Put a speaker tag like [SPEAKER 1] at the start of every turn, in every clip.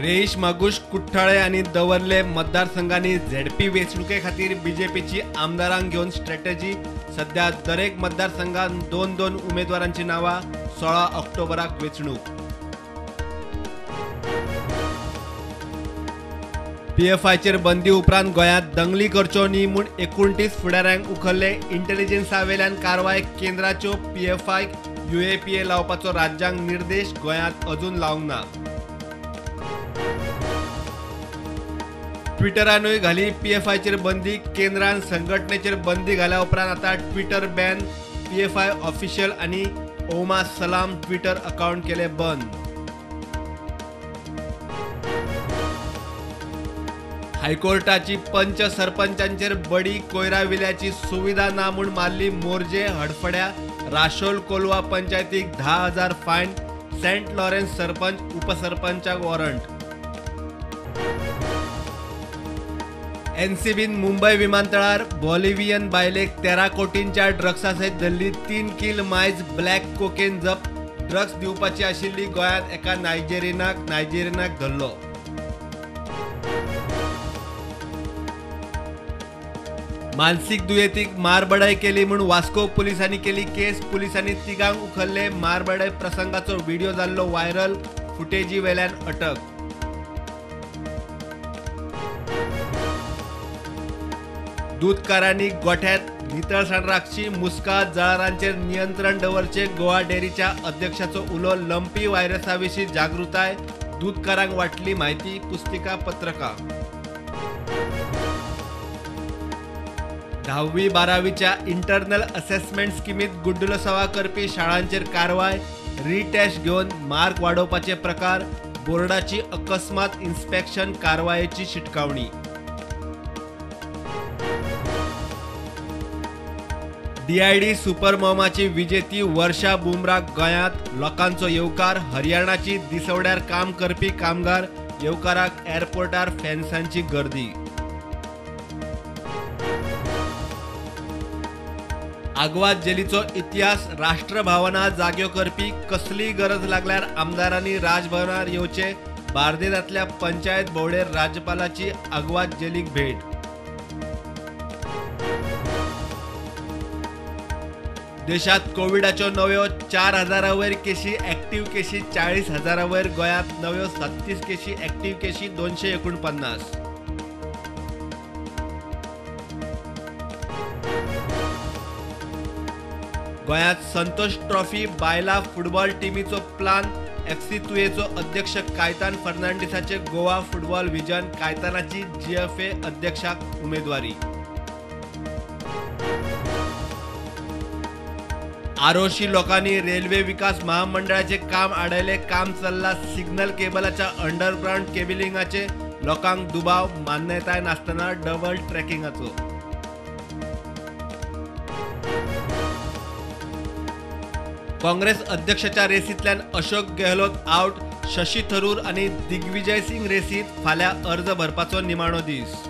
[SPEAKER 1] रेईश मागूश कुठ्ठाळे आनी दवर्ले मतदारसंघांनी झेडपी वेंचणुके खातीर बीजेपीची आमदारांक घेवन स्ट्रॅटजी. सध्या दरेक मतदारसंघात 2-2 उमेदवारांची नांवां. 16 ऑक्टोबराक वेंचणूक. पीएफआयचेर बंदी उपरांत गोंयांत दंगली करच्यो न्ही म्हूण 29 फुडाऱ्यांक उखल्ले. इंटेलिजन्सा वेल्यान कारवाय. केंद्राच्यो पीएफआयक यूएपीए लावपाचो राज्यांक निर्देश. गोंयांत अजून लावंक ना. ट्विटरानूय घाली पीएफआयचेर बंदी. केंद्रान संघटनेचेर बंदी घाल्या उपरांत आतां ट्विटर बॅन. पीएफआय ऑफिशियल आनी ओमा सलाम ट्विटर अकाउंट केले बंद. हायकोर्टाची पंच सरपंचांचेर बडी. कोयरा विल्याची सुविधा ना म्हूण मारली मोरजे हडफड्या राशोल कोलवा पंचायतीक 10,000 फायन. सेंट लॉरेन्स सरपंच उपसरपंचाक वॉरंट. एनसीबीन मुंबय विमानतळार बॉलिव्हियन बायलेक 13 कोटींच्या ड्रग्सा सयत धरली. 3 किल मायज ब्लॅक कोकेन जप्त. ड्रग्स दिवपाची आशिल्ली गोंयांत एका नायजेरियनाक धरलो. मानसीक दुयेंतीक मारबडाय केली म्हूण वास्को पुलिसांनी केली केस. पुलिसांनी तिगांक उखल्ले. मारबडाय प्रसंगाचो व्हिडिओ जाल्लो व्हायरल. फुटेजी वेल्यान अटक. दूदकारांनी गोठ्यांत नितळसाण राखची. मुस्का जळारांचेर नियंत्रण दवरचे. गोवा डेअरीच्या अध्यक्षाचो उलो. लंपी व्हायरसा विशीं जागृताय. दूदकारांक वांटली म्हायती पुस्तिका पत्रकां. 10वी 12वीच्या इंटरनल असेसमेंट स्किमीत गुड्डलसवा करपी शाळांचेर कारवाय. रिटेस्ट घेवन मार्क वाडोवपाचे प्रकार. बोर्डाची अकस्मात इन्स्पेक्शन कारवायेची शिटकावणी. DID super मॉमाची विजेती वर्षा बुमराक गोंयांत लोकांचो येवकार. हरियाणाची दिसवड्यार काम करपी कामगार येवकाराक एअरपोर्टार फॅन्सांची गर्दी. आग्वाद जेलीचो इतिहास राष्ट्रभावना जाग्यो करपी. कसलीय गरज लागल्यार आमदारांनी राजभवनार येवचे. बार्देजांतल्या पंचायत भोंवडेर राज्यपालाची आग्वाद जेलीक भेट. देशात कोविडाच्यो नव्यो 4,000 वयर केशी. ऍक्टिव्ह केशी 40,000 वयर. गोंयांत नव्यो 37 केशी. ऍक्टिव्ह केशी 249. गोंयांत संतोष ट्रॉफी बायला फुटबॉल टिमीचो प्लान. एफसी तुयेचो अध्यक्ष कायतान फर्नांडीसाचे गोवा फुटबॉल विजन. कायतानाची जीएफए अध्यक्षाक उमेदवारी. आरोशी लोकांनी रेल्वे विकास महामंडळाचे काम आडयले. काम चल्ला सिग्नल केबलाच्या अंडरग्राउंड केबलिंगाचे. लोकांक दुबाव. मान्यताय नासतना डबल ट्रॅकिंगाचो. काँग्रेस अध्यक्षाच्या रेसींतल्यान अशोक गेहलोत आउट. शशी थरूर आनी दिग्विजय सिंग रेसींत. फाल्यां अर्ज भरपाचो निमाणो दीस.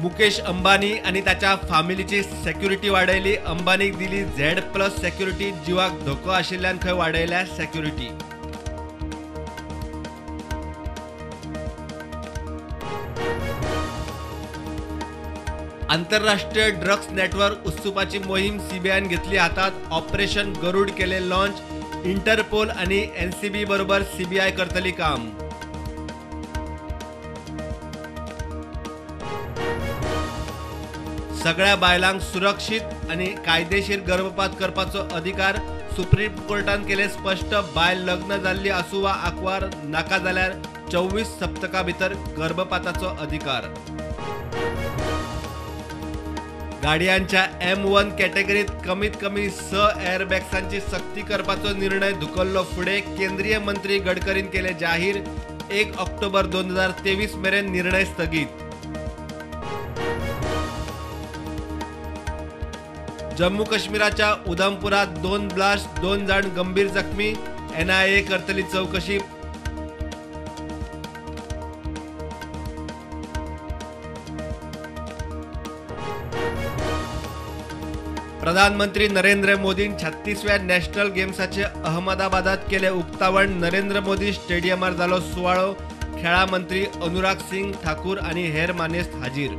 [SPEAKER 1] मुकेश अंबानी आनी ताच्या फामिलीची सेक्युरिटी वाडयली. अंबानीक दिली Z+ security. जिवाक धोको आशिल्ल्यान खंय वाडयल्या सेक्युरिटी. आंतरराष्ट्रीय ड्रग्स नेटवर्क उस्तुपाची मोहीम सीबीआयन घेतली हातात. ऑपरेशन गरुड केले लॉन्च. इंटरपोल आनी एनसीबी बरोबर सीबीआय करतली काम. सगळ्या बायलांक सुरक्षीत आनी कायदेशीर गर्भपात करपाचो अधिकार. सुप्रीम कोर्टान केले स्पश्ट. बायल लग्न जाल्ली आसूं वा आंकवार, नाका जाल्यार 24 सप्तकां भितर गर्भपाताचो अधिकार. गाडयांच्या M1 कॅटेगरीत कमीत कमी 6 एअरबॅग्सांची सक्ती करपाचो निर्णय धुकल्लो फुडें. केंद्रीय मंत्री गडकरीन केले जाहीर. 1 ऑक्टोबर 2023 मेरेन निर्णय स्थगीत. जम्मू काश्मीराच्या उधमपुरात 2 ब्लास्ट, 2 जाण गंभीर जखमी. एनआयए करतली चौकशी. प्रधानमंत्री नरेंद्र मोदीन 36व्या नॅशनल गेम्साचे अहमदाबादात केले उक्तावण. नरेंद्र मोदी स्टेडियमार जालो सुवाळो. खेळां मंत्री अनुराग सिंग ठाकूर आनी हेर मानेस्त हाजीर.